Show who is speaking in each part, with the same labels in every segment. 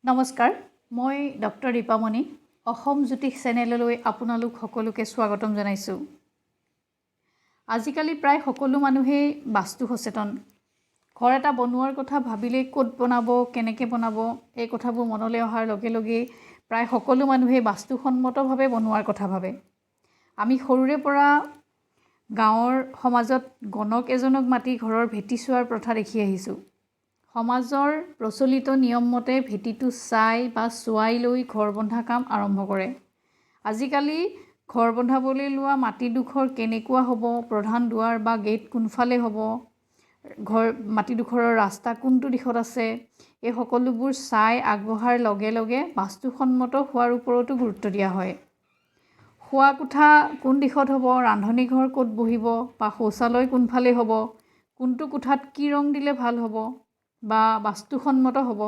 Speaker 1: নমস্কাৰ, মই ডক্টৰ দীপামণি, অসম জ্যোতিষ চেনেললৈ আপোনালোক সকলোকে স্বাগতম জনাইছোঁ। আজিকালি প্ৰায় সকলো মানুহেই বাস্তু সচেতন। ঘৰ এটা বনোৱাৰ কথা ভাবিলেই ক'ত বনাব, কেনেকৈ বনাব, এই কথাবোৰ মনলৈ অহাৰ লগে লগেই প্ৰায় সকলো মানুহেই বাস্তুসন্মতভাৱে বনোৱাৰ কথা ভাবে। আমি সৰুৰে পৰা গাঁৱৰ সমাজত গণক এজনক মাতি ঘৰৰ ভেটি চোৱাৰ প্ৰথা দেখি আহিছোঁ। সমাজৰ প্ৰচলিত নিয়মমতে ভেটিটো চাই বা চোৱাই লৈ ঘৰ বন্ধা কাম আৰম্ভ কৰে। আজিকালি ঘৰ বন্ধাবলৈ লোৱা মাটিডোখৰ কেনেকুৱা হ'ব, প্ৰধান দুৱাৰ বা গেট কোনফালে হ'ব, ঘৰ মাটিডোখৰৰ ৰাস্তা কোনটো দিশত আছে, এই সকলোবোৰ চাই আগবঢ়াৰ লগে লগে বাস্তুসন্মত হোৱাৰ ওপৰতো গুৰুত্ব দিয়া হয়। শোৱা কোঠা কোন দিশত হ'ব, ৰান্ধনী ঘৰ ক'ত বহিব বা শৌচালয় কোনফালে হ'ব, কোনটো কোঠাত কি ৰং দিলে ভাল হ'ব বা বাস্তুসন্মত হ'ব,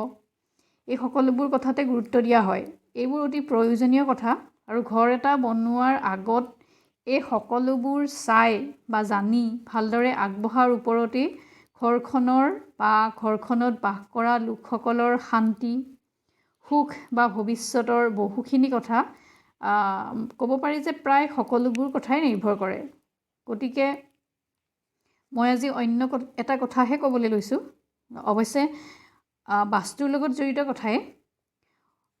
Speaker 1: এই সকলোবোৰ কথাতে গুৰুত্ব দিয়া হয়। এইবোৰ অতি প্ৰয়োজনীয় কথা আৰু ঘৰ এটা বনোৱাৰ আগত এই সকলোবোৰ চাই বা জানি ভালদৰে আগবঢ়াৰ ওপৰতেই ঘৰখনৰ বা ঘৰখনত বাস কৰা লোকসকলৰ শান্তি, সুখ বা ভৱিষ্যতৰ বহুখিনি কথা ক'ব পাৰি যে প্ৰায় সকলোবোৰ কথাই নিৰ্ভৰ কৰে। গতিকে মই আজি অন্য এটা কথাহে ক'বলৈ লৈছোঁ, অৱশ্যে বাস্তুৰ লগত জড়িত কথাই,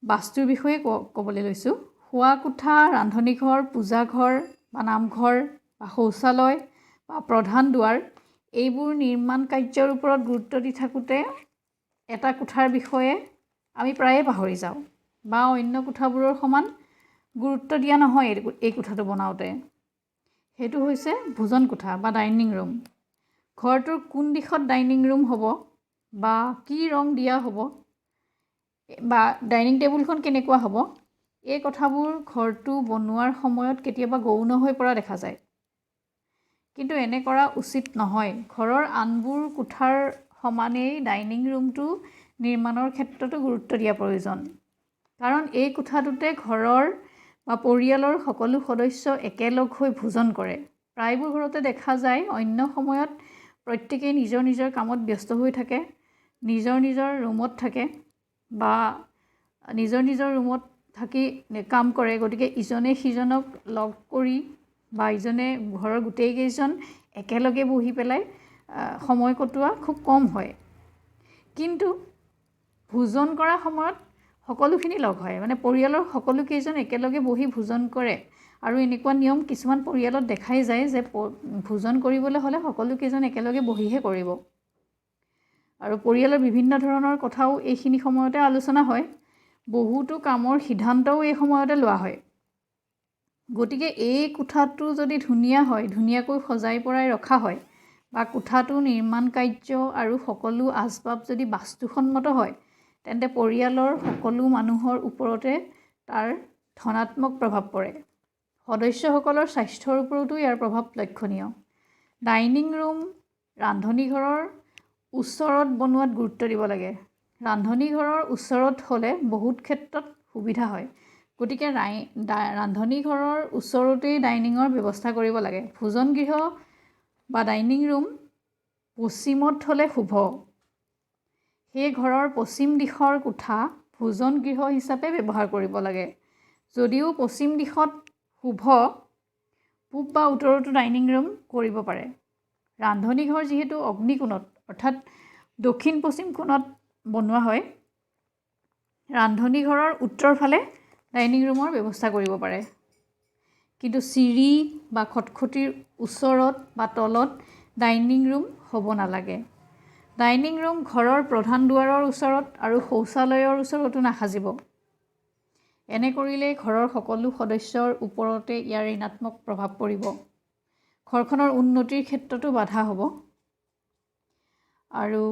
Speaker 1: বাস্তুৰ বিষয়ে ক'বলৈ লৈছোঁ। শোৱা কোঠা, ৰান্ধনীঘৰ, পূজাঘৰ বা নামঘৰ বা শৌচালয় বা প্ৰধান দুৱাৰ, এইবোৰ নিৰ্মাণ কাৰ্যৰ ওপৰত গুৰুত্ব দি থাকোঁতে এটা কোঠাৰ বিষয়ে আমি প্ৰায়ে পাহৰি যাওঁ বা অন্য কোঠাবোৰৰ সমান গুৰুত্ব দিয়া নহয় এই কোঠাটো বনাওঁতে। সেইটো হৈছে ভোজন কোঠা বা ডাইনিং ৰুম। ঘৰটোৰ কোন দিশত ডাইনিং ৰুম হ'ব বা কি ৰং দিয়া হ'ব বা ডাইনিং টেবুলখন কেনেকুৱা হ'ব, এই কথাবোৰ ঘৰটো বনোৱাৰ সময়ত কেতিয়াবা গৌণ হৈ পৰা দেখা যায়। কিন্তু এনে কৰা উচিত নহয়। ঘৰৰ আনবোৰ কোঠাৰ সমানেই ডাইনিং ৰুমটো নিৰ্মাণৰ ক্ষেত্ৰতো গুৰুত্ব দিয়া প্ৰয়োজন, কাৰণ এই কোঠাটোতে ঘৰৰ বা পৰিয়ালৰ সকলো সদস্য একেলগ হৈ ভোজন কৰে। প্ৰায়বোৰ ঘৰতে দেখা যায় অন্য সময়ত প্ৰত্যেকেই নিজৰ নিজৰ কামত ব্যস্ত হৈ থাকে, নিজৰ নিজৰ ৰুমত থাকে বা নিজৰ নিজৰ ৰুমত থাকি কাম কৰে। গতিকে ইজনে সিজনক লগ কৰি বা ইজনে ঘৰৰ গোটেইকেইজন একেলগে বহি পেলাই সময় কটোৱা খুব কম হয়। কিন্তু ভোজন কৰা সময়ত সকলোখিনি লগ হয়, মানে পৰিয়ালৰ সকলোকেইজন একেলগে বহি ভোজন কৰে। আৰু এনেকুৱা নিয়ম কিছুমান পৰিয়ালত দেখাই যায় যে ভোজন কৰিবলৈ হ'লে সকলোকেইজন একেলগে বহিহে কৰিব। আৰু পৰিয়ালৰ বিভিন্ন ধৰণৰ কথাও এইখিনি সময়তে আলোচনা হয়, বহুতো কামৰ সিদ্ধান্তও এই সময়তে লোৱা হয়। গতিকে এই কোঠাটো যদি ধুনীয়া হয়, ধুনীয়াকৈ সজাই পৰাই ৰখা হয় বা কোঠাটো নিৰ্মাণ কাৰ্য আৰু সকলো আচবাব যদি বাস্তুসন্মত হয়, তেন্তে পৰিয়ালৰ সকলো মানুহৰ ওপৰতে তাৰ ধনাত্মক প্ৰভাৱ পৰে। সদস্যসকলৰ স্বাস্থ্যৰ ওপৰতো ইয়াৰ প্ৰভাৱ লক্ষণীয়। ডাইনিং ৰুম ৰান্ধনীঘৰৰ ওচৰত বনোৱাত গুৰুত্ব দিব লাগে। ৰান্ধনীঘৰৰ ওচৰত হ'লে বহুত ক্ষেত্ৰত সুবিধা হয়। গতিকে ৰান্ধনীঘৰৰ ওচৰতেই ডাইনিঙৰ ব্যৱস্থা কৰিব লাগে। ভোজন গৃহ বা ডাইনিং ৰুম পশ্চিমত হ'লে শুভ। সেই ঘৰৰ পশ্চিম দিশৰ কোঠা ভোজন গৃহ হিচাপে ব্যৱহাৰ কৰিব লাগে। যদিও পশ্চিম দিশত শুভ, পূব বা উত্তৰতো ডাইনিং ৰুম কৰিব পাৰে। ৰান্ধনীঘৰ যিহেতু অগ্নিকোণত অৰ্থাৎ দক্ষিণ পশ্চিম কোণত বনোৱা হয়, ৰান্ধনীঘৰৰ উত্তৰ ফালে ডাইনিং ৰুমৰ ব্যৱস্থা কৰিব পাৰে। কিন্তু চিৰি বা খটখটিৰ ওচৰত বা তলত ডাইনিং ৰুম হ'ব নালাগে। ডাইনিং ৰুম ঘৰৰ প্ৰধান দুৱাৰৰ ওচৰত আৰু শৌচালয়ৰ ওচৰতো নাসাজিব। এনে কৰিলে ঘৰৰ সকলো সদস্যৰ ওপৰতে ইয়াৰ ঋণাত্মক প্ৰভাৱ পৰিব। ঘৰখনৰ উন্নতিৰ ক্ষেত্ৰতো বাধা হ'ব। আৰু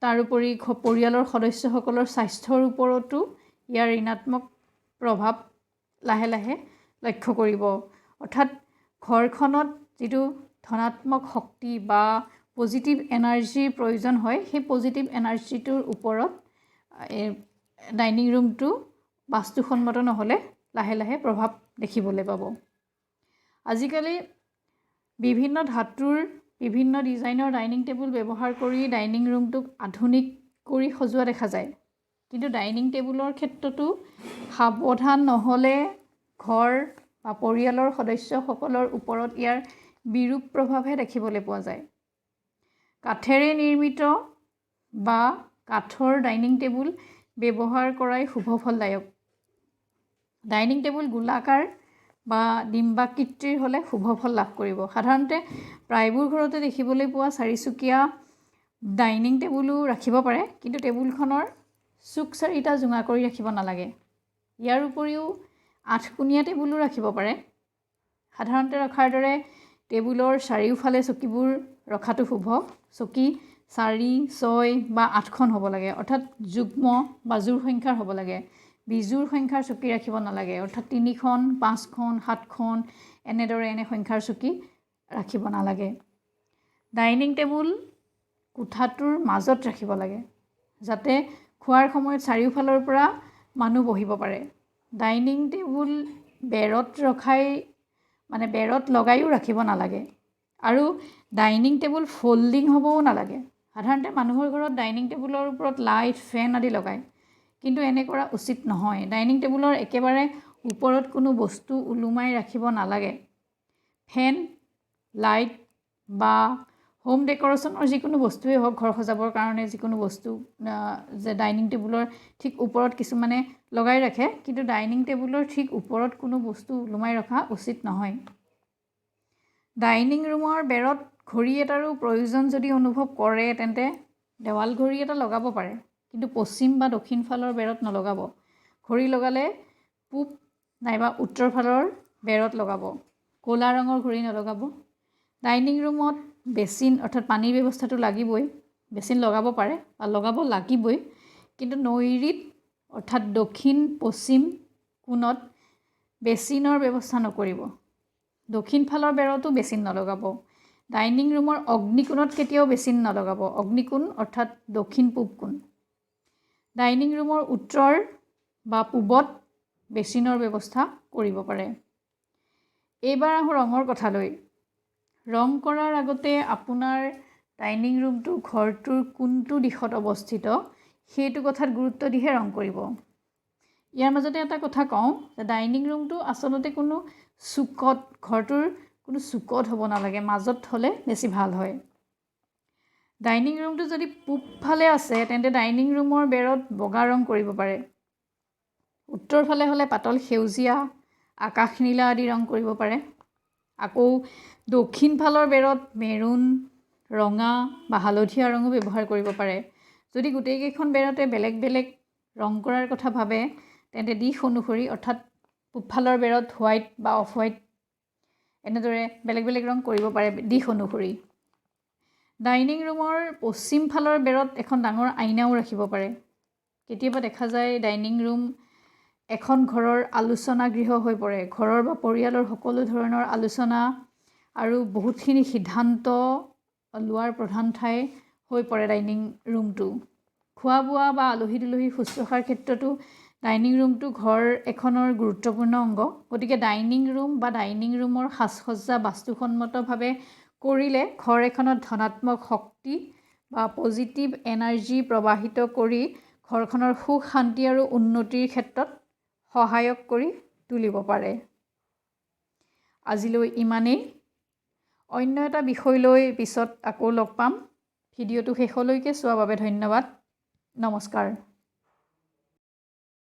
Speaker 1: তাৰোপৰি পৰিয়ালৰ সদস্যসকলৰ স্বাস্থ্যৰ ওপৰতো ইয়াৰ ঋণাত্মক প্ৰভাৱ লাহে লাহে লক্ষ্য কৰিব। অৰ্থাৎ ঘৰখনত যিটো ধনাত্মক শক্তি বা পজিটিভ এনাৰ্জিৰ প্ৰয়োজন হয়, সেই পজিটিভ এনাৰ্জিটোৰ ওপৰত ডাইনিং ৰুমটো বাস্তুসন্মত নহ'লে লাহে লাহে প্ৰভাৱ দেখিবলৈ পাব। আজিকালি বিভিন্ন ধাতুৰ বিভিন্ন ডিজাইনৰ ডাইনিং টেবুল ব্যৱহাৰ কৰি ডাইনিং ৰুমটোক আধুনিক কৰি সজোৱা দেখা যায়। কিন্তু ডাইনিং টেবুলৰ ক্ষেত্ৰতো সাৱধান নহ'লে ঘৰ বা পৰিয়ালৰ সদস্যসকলৰ ওপৰত ইয়াৰ বিৰূপ প্ৰভাৱহে দেখিবলৈ পোৱা যায়। কাঠেৰে নিৰ্মিত বা কাঠৰ ডাইনিং টেবুল ব্যৱহাৰ কৰাই শুভ ফলদায়ক। ডাইনিং টেবুল গোলাকাৰ বা ডিম্বাকৃতিৰ হ'লে শুভ ফল লাভ কৰিব। সাধাৰণতে প্ৰায়বোৰ ঘৰতে দেখিবলৈ পোৱা চাৰিচুকীয়া ডাইনিং টেবুলো ৰাখিব পাৰে, কিন্তু টেবুলখনৰ চুক চাৰিটা জোঙা কৰি ৰাখিব নালাগে। ইয়াৰ উপৰিও আঠকোণীয়া টেবুলো ৰাখিব পাৰে। সাধাৰণতে ৰখাৰ দৰে টেবুলৰ চাৰিওফালে চকীবোৰ ৰখাটো শুভ। চকী 4, 6 বা 8খন হ'ব লাগে, অৰ্থাৎ যুগ্ম বা জোৰ সংখ্যাৰ হ'ব লাগে। বিজোৰ সংখ্যাৰ চকী ৰাখিব নালাগে, অৰ্থাৎ 3খন, 5খন, 7খন এনেদৰে এনে সংখ্যাৰ চকী ৰাখিব নালাগে। ডাইনিং টেবুল কোঠাটোৰ মাজত ৰাখিব লাগে, যাতে খোৱাৰ সময়ত চাৰিওফালৰ পৰা মানুহ বহিব পাৰে। ডাইনিং টেবুল বেৰত ৰখাই মানে বেৰত লগাইও ৰাখিব নালাগে আৰু ডাইনিং টেবুল ফল্ডিং হ'বও নালাগে। সাধাৰণতে মানুহৰ ঘৰত ডাইনিং টেবুলৰ ওপৰত লাইট, ফেন আদি লগায়, কিন্তু এনে কৰা উচিত নহয়। ডাইনিং টেবুলৰ একেবাৰে ওপৰত কোনো বস্তু ওলোমাই ৰাখিব নালাগে। ফেন, লাইট বা হোম ডেক'ৰেশ্যনৰ যিকোনো বস্তুৱেই হওক, ঘৰ সজাবৰ কাৰণে যিকোনো বস্তু যে ডাইনিং টেবুলৰ ঠিক ওপৰত কিছুমানে লগাই ৰাখে, কিন্তু ডাইনিং টেবুলৰ ঠিক ওপৰত কোনো বস্তু ওলোমাই ৰখা উচিত নহয়। ডাইনিং ৰুমৰ বেৰত ঘড়ী এটাৰো প্ৰয়োজন যদি অনুভৱ কৰে, তেন্তে দেৱাল ঘড়ী এটা লগাব পাৰে, কিন্তু পশ্চিম বা দক্ষিণ ফালৰ বেৰত নলগাব। ঘড়ী লগালে পূব নাইবা উত্তৰ ফালৰ বেৰত লগাব, ক'লা ৰঙৰ ঘড়ী নলগাব। ডাইনিং ৰুমত বেচিন অৰ্থাৎ পানীৰ ব্যৱস্থাটো লাগিবই। বেচিন লগাব পাৰে বা লগাব লাগিবই, কিন্তু নৈঋত অৰ্থাৎ দক্ষিণ পশ্চিম কোণত বেচিনৰ ব্যৱস্থা নকৰিব। দক্ষিণ ফালৰ বেৰতো বেচিন নলগাব। ডাইনিং ৰুমৰ অগ্নিকোণত কেতিয়াও বেচিন নলগাব। অগ্নিকোণ অৰ্থাৎ দক্ষিণ পূব কোণ। ডাইনিং ৰুমৰ উত্তৰ বা পূবত বেচিনৰ ব্যৱস্থা কৰিব পাৰে। এইবাৰ আহোঁ ৰঙৰ কথালৈ। ৰং কৰাৰ আগতে আপোনাৰ ডাইনিং ৰুমটো ঘৰটোৰ কোনটো দিশত অৱস্থিত সেইটো কথাত গুৰুত্ব দিহে ৰং কৰিব। ইয়াৰ মাজতে এটা কথা কওঁ যে ডাইনিং ৰুমটো আচলতে কোনো চুকত, ঘৰটোৰ কোনো চুকত হ'ব নালাগে, মাজত হ'লে বেছি ভাল হয়। ডাইনিং ৰুমটো যদি পূবফালে আছে, তেন্তে ডাইনিং ৰুমৰ বেৰত বগা ৰং কৰিব পাৰে। উত্তৰ ফালে হ'লে পাতল সেউজীয়া, আকাশ নীলা আদি ৰং কৰিব পাৰে। আকৌ দক্ষিণ ফালৰ বেৰত মেৰুন, ৰঙা বা হালধীয়া ৰঙো ব্যৱহাৰ কৰিব পাৰে। যদি গোটেইকেইখন বেৰতে বেলেগ বেলেগ ৰং কৰাৰ কথা ভাবে, তেন্তে দিশ অনুসৰি অৰ্থাৎ পূবফালৰ বেৰত হোৱাইট বা অফ হোৱাইট এনেদৰে বেলেগ বেলেগ ৰং কৰিব পাৰে দিশ অনুসৰি। ডাইনিং ৰুমৰ পশ্চিম ফালৰ বেৰত এখন ডাঙৰ আইনাও ৰাখিব পাৰে। কেতিয়াবা দেখা যায় ডাইনিং ৰুম এখন ঘৰৰ আলোচনা গৃহ হৈ পৰে। ঘৰৰ বা পৰিয়ালৰ সকলো ধৰণৰ আলোচনা আৰু বহুতখিনি সিদ্ধান্ত লোৱাৰ প্ৰধান ঠাই হৈ পৰে ডাইনিং ৰুমটো। খোৱা বোৱা বা আলহী দুলহী শুশ্ৰূষাৰ ক্ষেত্ৰতো ডাইনিং ৰুমটো ঘৰ এখনৰ গুৰুত্বপূৰ্ণ অংগ। গতিকে ডাইনিং ৰুম বা ডাইনিং ৰুমৰ সাজসজ্জা বাস্তুসন্মতভাৱে কৰিলে ঘৰ এখনত ধনাত্মক শক্তি বা পজিটিভ এনাৰ্জি প্ৰবাহিত কৰি ঘৰখনৰ সুখ, শান্তি আৰু উন্নতিৰ ক্ষেত্ৰত সহায়ক কৰি তুলিব পাৰে। আজিলৈ ইমানেই। অন্য এটা বিষয় লৈ পিছত আকৌ লগ পাম। ভিডিঅ'টো শেষলৈকে চোৱাৰ বাবে ধন্যবাদ। নমস্কাৰ।